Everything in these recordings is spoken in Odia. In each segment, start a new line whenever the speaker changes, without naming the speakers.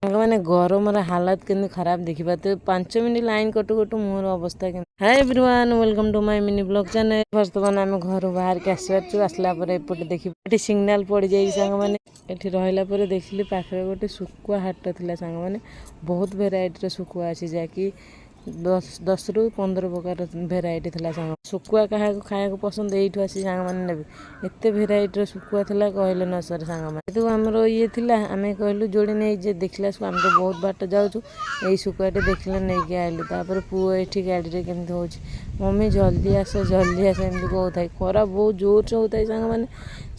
ସାଙ୍ଗମାନେ, ଗରମର ହାଲତ କେମିତି ଖରାପ ଦେଖିପାରୁଥିବେ। 5 ମିନିଟ୍ ଲାଇନ୍ କଟୁ କଟୁ ମୋର ଅବସ୍ଥା କେମିତି। Hi everyone, welcome to my mini vlog channel. ବର୍ତ୍ତମାନ ଆମେ ଘରୁ ବାହାରିକି ଆସିପାରୁଛୁ। ଆସିଲା ପରେ ଏପଟେ ଦେଖିବୁ, ଏଠି ସିଗ୍ନାଲ ପଡ଼ିଯାଇଛି। ସାଙ୍ଗମାନେ, ଏଠି ରହିଲା ପରେ ଦେଖିଲି ପାଖରେ ଗୋଟେ ଶୁଖୁଆ ହାଟ ଥିଲା। ସାଙ୍ଗମାନେ, ବହୁତ ଭେରାଇଟିର ଶୁଖୁଆ ଅଛି, ଯାହାକି 10ରୁ 15 ପ୍ରକାର ଭେରାଇଟି ଥିଲା। ସାଙ୍ଗ, ଶୁଖୁଆ କାହାକୁ ଖାଇବାକୁ ପସନ୍ଦ, ଏଇଠୁ ଆସି ସାଙ୍ଗମାନେ ନେବେ। ଏତେ ଭେରାଇଟିର ଶୁଖୁଆ ଥିଲା, କହିଲେ ନ ସରେ। ସାଙ୍ଗମାନେ, ଯେହେତୁ ଆମର ଇଏ ଥିଲା, ଆମେ କହିଲୁ ଯୋଡ଼ି ନେଇ ଯେ ଦେଖିଲା ସବୁ। ଆମେ ତ ବହୁତ ବାଟ ଯାଉଛୁ, ଏଇ ଶୁଖୁଆଟେ ଦେଖିଲେ ନେଇକି ଆଇଲୁ। ତାପରେ ପୁଅ ଏଠି ଗାଡ଼ିରେ କେମିତି ହେଉଛି, "ମମ୍ମି, ଜଲ୍ଦି ଆସ, ଜଲ୍ଦି ଆସ", ଏମିତି କହୁଥାଏ। ଖରା ବହୁତ ଜୋରସେ ହେଉଥାଏ ସାଙ୍ଗମାନେ,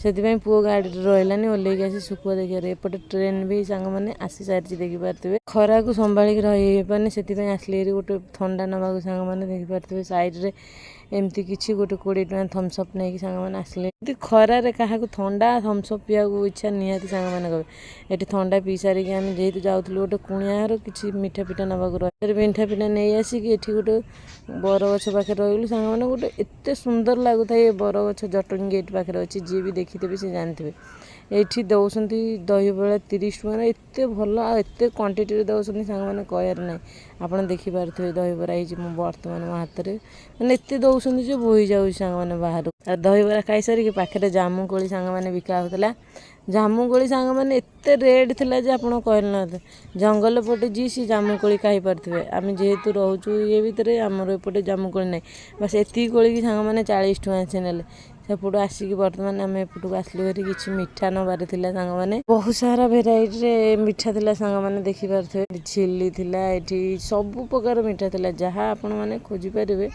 ସେଥିପାଇଁ ପୁଅ ଗାଡ଼ିରେ ରହିଲାନି, ଓହ୍ଲେଇକି ଆସି ଶୁଖୁଆ ଦେଖିବାରେ। ଏପଟେ ଟ୍ରେନ୍ ବି ସାଙ୍ଗମାନେ ଆସି ସାରିଛି, ଦେଖିପାରୁଥିବେ। ଖରାକୁ ସମ୍ଭାଳିକି ରହି ହେଇପାରୁନି, ସେଥିପାଇଁ ଆସିଲି ହେରି ଗୋଟେ ଥଣ୍ଡା ନେବାକୁ। ସାଙ୍ଗମାନେ, ଦେଖିପାରୁଥିବେ ସାଇଡ଼୍ରେ ଏମିତି କିଛି ଗୋଟେ 20 ଟଙ୍କା ଥମ୍ସଅପ୍ ନେଇକି ସାଙ୍ଗମାନେ ଆସିଲେ। ଏମିତି ଖରାରେ କାହାକୁ ଥଣ୍ଡା ଥମ୍ସଅପ୍ ପିଇବାକୁ ଇଚ୍ଛା, ନିହାତି ସାଙ୍ଗମାନେ କହିବେ। ଏଠି ଥଣ୍ଡା ପିଇ ସାରିକି ଆମେ ଯେହେତୁ ଯାଉଥିଲୁ ଗୋଟେ କୁଣିଆ ଘର, କିଛି ମିଠା ପିଠା ନେବାକୁ ରହି, ମିଠା ପିଠା ନେଇ ଆସିକି ଏଠି ଗୋଟେ ବରଗଛ ପାଖରେ ରହିଗଲୁ। ସାଙ୍ଗମାନେ, ଗୋଟେ ଏତେ ସୁନ୍ଦର ଲାଗୁଥାଏ। ଏ ବରଗଛ ଜଟଣୀ ଗେଟ୍ ପାଖରେ ଅଛି, ଯିଏ ବି ଦେଖିଥିବେ ସେ ଜାଣିଥିବେ। ଏଇଠି ଦେଉଛନ୍ତି ଦହିବରା 30 ଟଙ୍କାରେ, ଏତେ ଭଲ ଆଉ ଏତେ କ୍ୱାଣ୍ଟିଟିରେ ଦେଉଛନ୍ତି ସାଙ୍ଗମାନେ, କହିବାର ନାହିଁ। ଆପଣ ଦେଖିପାରୁଥିବେ ଦହିବରା ହେଇଛି ମୁଁ ବର୍ତ୍ତମାନ ମୋ ହାତରେ, ମାନେ ଏତେ ଦେଉଛନ୍ତି ଯେ ବୋହି ଯାଉଛି ସାଙ୍ଗମାନେ ବାହାରୁ। ଆଉ ଦହିବରା ଖାଇସାରିକି ପାଖରେ ଜାମୁକୋଳି ସାଙ୍ଗମାନେ ବିକା ହେଉଥିଲା। ଜାମୁକୋଳି ସାଙ୍ଗମାନେ ଏତେ ରେଟ୍ ଥିଲା ଯେ ଆପଣ କହିଲେ ନ ଜଙ୍ଗଲ ପଟେ ଯିଏ ସେ ଜାମୁକୋଳି ଖାଇପାରୁଥିବେ। ଆମେ ଯେହେତୁ ରହୁଛୁ ଇଏ ଭିତରେ, ଆମର ଏପଟେ ଜାମୁକୋଳି ନାହିଁ। ବାସ୍, ଏତିକି କୋଳିକି ସାଙ୍ଗମାନେ 40 ଟଙ୍କା ସେ ନେଲେ। ସେପଟୁ ଆସିକି ବର୍ତ୍ତମାନ ଆମେ ଏପଟକୁ ଆସିଲୁ ଭାରି, କିଛି ମିଠା ନେବାର ଥିଲା। ସାଙ୍ଗମାନେ, ବହୁତ ସାରା ଭେରାଇଟିରେ ମିଠା ଥିଲା। ସାଙ୍ଗମାନେ, ଦେଖିପାରୁଥିବେ, ଝିଲି ଥିଲା, ଏଠି ସବୁ ପ୍ରକାର ମିଠା ଥିଲା। ଯାହା ଆପଣମାନେ ଖୋଜିପାରିବେ,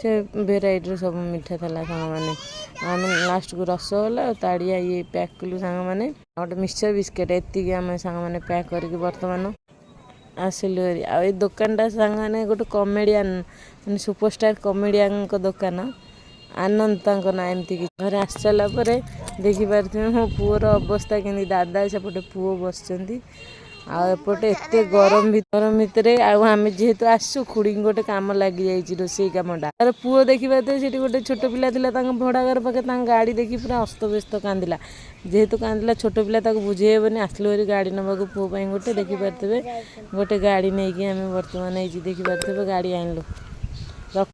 ସେ ଭେରାଇଟିର ସବୁ ମିଠା ଥିଲା। ସାଙ୍ଗମାନେ, ଆମେ ଲାଷ୍ଟକୁ ରସଗୋଲା ଆଉ ତାଡ଼ିଆ ଇଏ ପ୍ୟାକ୍ କଲୁ ସାଙ୍ଗମାନେ, ଆଉ ଗୋଟେ ମିକ୍ସଚର ବିସ୍କେଟ୍, ଏତିକି ଆମେ ସାଙ୍ଗମାନେ ପ୍ୟାକ୍ କରିକି ବର୍ତ୍ତମାନ ଆସିଲୁ ଭାରି। ଆଉ ଏଇ ଦୋକାନଟା ସାଙ୍ଗମାନେ ଗୋଟେ କମେଡ଼ିଆନ୍, ମାନେ ସୁପରଷ୍ଟାର କମେଡ଼ିଆନଙ୍କ ଦୋକାନ, ଆନନ୍ଦ ତାଙ୍କ ନାଁ। ଏମିତି କିଛି ଘରେ ଆସି ସାରିଲା ପରେ ଦେଖିପାରୁଥିବେ ମୋ ପୁଅର ଅବସ୍ଥା କେମିତି। ଦାଦା ସେପଟେ ପୁଅ ବସିଛନ୍ତି ଆଉ ଏପଟେ ଏତେ ଗରମ, ଗରମ ଭିତରେ ଆଉ ଆମେ ଯେହେତୁ ଆସିଛୁ, ଖୁଡ଼ିଙ୍କ ଗୋଟେ କାମ ଲାଗିଯାଇଛି, ରୋଷେଇ କାମଟା। ତାର ପୁଅ ଦେଖିପାରୁଥିବେ, ସେଠି ଗୋଟେ ଛୋଟ ପିଲା ଥିଲା ତାଙ୍କ ଭଡ଼ା ଘର ପାଖରେ, ତାଙ୍କ ଗାଡ଼ି ଦେଖି ପୁରା ଅସ୍ତବ୍ୟସ୍ତ କାନ୍ଦିଲା। ଯେହେତୁ କାନ୍ଦିଲା, ଛୋଟ ପିଲା, ତାକୁ ବୁଝେଇ ହେବନି। ଆସିଲୁ ଭାରି ଗାଡ଼ି ନେବାକୁ ପୁଅ ପାଇଁ ଗୋଟେ। ଦେଖିପାରୁଥିବେ, ଗୋଟେ ଗାଡ଼ି ନେଇକି ଆମେ ବର୍ତ୍ତମାନ ହେଇଛି, ଦେଖିପାରୁଥିବେ, ଗାଡ଼ି ଆଣିଲୁ।